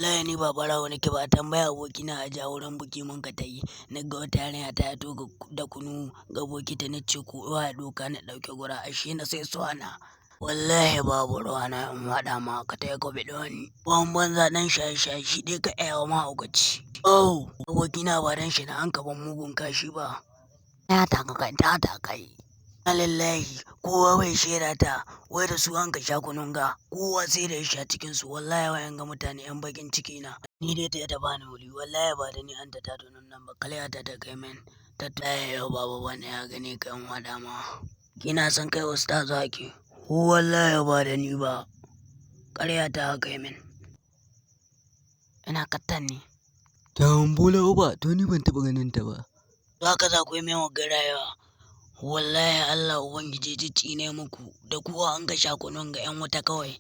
Wallahi ni ba ɓarawo nake ba, tambaya abokina a ja wurin biki mun ka tayi. Na ga wata yarinya ta to da kunu ga bokiti, na ce ko ya ɗauka, na ɗauki gura ashe na sai suwana. Wallahi babu ruwana, in haɗa ma ka tai ka biɗi wani. Ban banza ɗan shaye-shaye shi ɗai ka iya wa mahaukaci. Oh, abokina ba dan shi na an ban mugun kashi ba. Ta taka kai, ta takai. Lillahi, kowa bai shaida ta, wai da su an ka sha kunun ga, kowa sai da ya sha cikinsu. Wallahi wayan ga mutane 'yan bakin ciki na. Ni dai ta bani wuri, wallahi ba da ni an ta tunun nan ba, kalya ta ta kai min. Ta taya yau babu wani ya gani kan waɗa ma. Kina son kai ustazu haki? Wallahi ba da ni ba. Ƙarya ta kai min. Ina kattan ne. Tambula uba, to ni ban taɓa ganin ta ba. Haka za ku yi min wagga rayuwa. Wallahi Allah Ubangiji ji tsine muku da kuwa an ga sha kunun ga 'yan wuta kawai.